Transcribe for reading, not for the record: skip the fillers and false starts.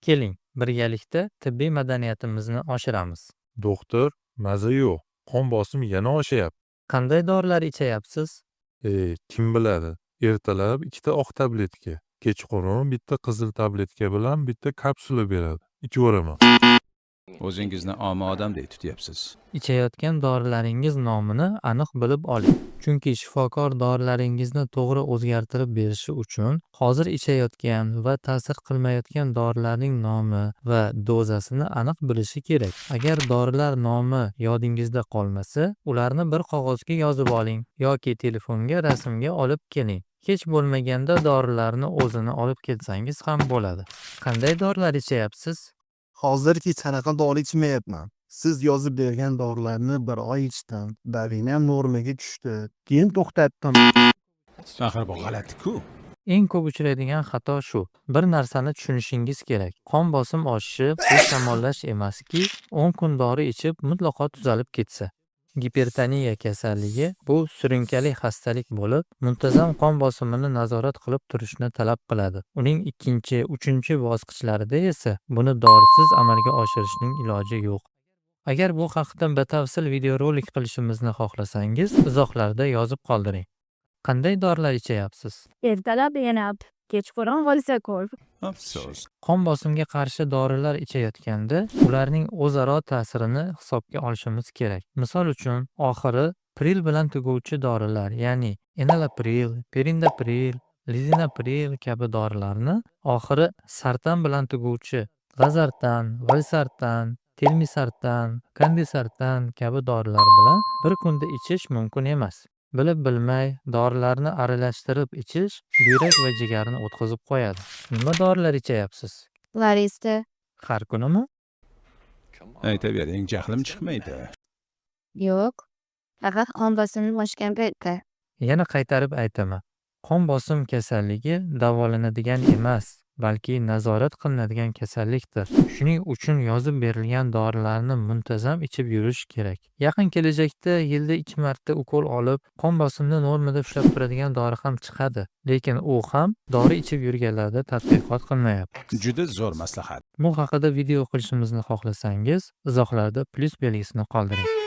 Keling, birgalikda tibbiy madaniyatimizni oshiramiz. Doktor, maza yo'q. Qon bosimi yana oshayapti. Qanday dorilar ichayapsiz? E, kim biladi? Ertalab ikkita oq tabletka, kechqurun bitta qizil tabletka bilan bitta kapsula beradi. Ichaveraman. O'zingizni omma odamdek tutyapsiz. Ichayotgan dorilaringiz nomini aniq bilib oling. Chunki shifokor dorilaringizni to'g'ri o'zgartirib berishi uchun hozir ichayotgan va ta'sir qilmayotgan dorilarning nomi va dozasini aniq bilishi kerak. Agar dorilar nomi yodingizda qolmasa, ularni bir qog'ozga yozib oling yoki telefonga rasmga olib keling. Hech bo'lmaganda dorilarni o'zini olib kelsangiz ham bo'ladi. Qanday dorilar ichayapsiz? Hozir hech qanaqa dori ichmayapman. Siz yozib bergan dorilarni bir oy ichdim. Давление m normaga tushdi. Keyin to'xtatdim. Axir bu g'alati-ku. Eng ko'p uchraydigan xato shu. Bir narsani tushunishingiz kerak. Qon bosim oshishi bu shamollash emaski, 10 kun dori ichib mutlaqo tuzalib ketsa. Gipertoniya kasalligi bu surunkali xastalik bo'lib, muntazam qon bosimini nazorat qilib turishni talab qiladi. Uning ikkinchi, uchinchi bosqichlarida esa buni dorisiz amalga oshirishning iloji yo'q. Agar bu haqida batafsil videorolik qilishimizni xohlasangiz, izohlarda yozib qoldiring. Qanday dorilar ichayapsiz? Ertalab Enap, kechqurun Valsakor. Afsus. Qon bosimga qarshi dorilar ichayotganda ularning o'zaro ta'sirini hisobga olishimiz kerak. Misol uchun, oxiri pril bilan tuguvchi dorilar, ya'ni enalapril, perindopril, lizinopril kabi dorilarni oxiri sartan bilan tuguvchi lozartan, valsartan, telmisartan, kandesartan kabi dorilar bilan bir kunda ichish mumkin emas. Bilib-bilmay dorilarni aralashtirib ichish buyrak va jigarni o'tqizib qo'yadi. Nima dorilar ichayapsiz? Larista. Har kunimi? Aytavering, jahlim chiqmaydi. Yo'q. Faqat qon bosimim oshgan paytda. Yana qaytarib aytaman. Qon bosim kasalligi davolanadigan emas, balki nazorat qilinadigan kasallikdir. Shuning uchun yozib berilgan dorilarni muntazam ichib yurish kerak. Yaqin kelajakda yilda 2 marta ukol olib, qon bosimni normada ushlab turadigan dori ham chiqadi. Lekin u ham dori ichib yurganlarda tadqiqot qilinmayapti. Juda zo'r maslahat. Bu haqida video qilishimizni xohlasangiz, izohlarda plyus belgisini qoldiring.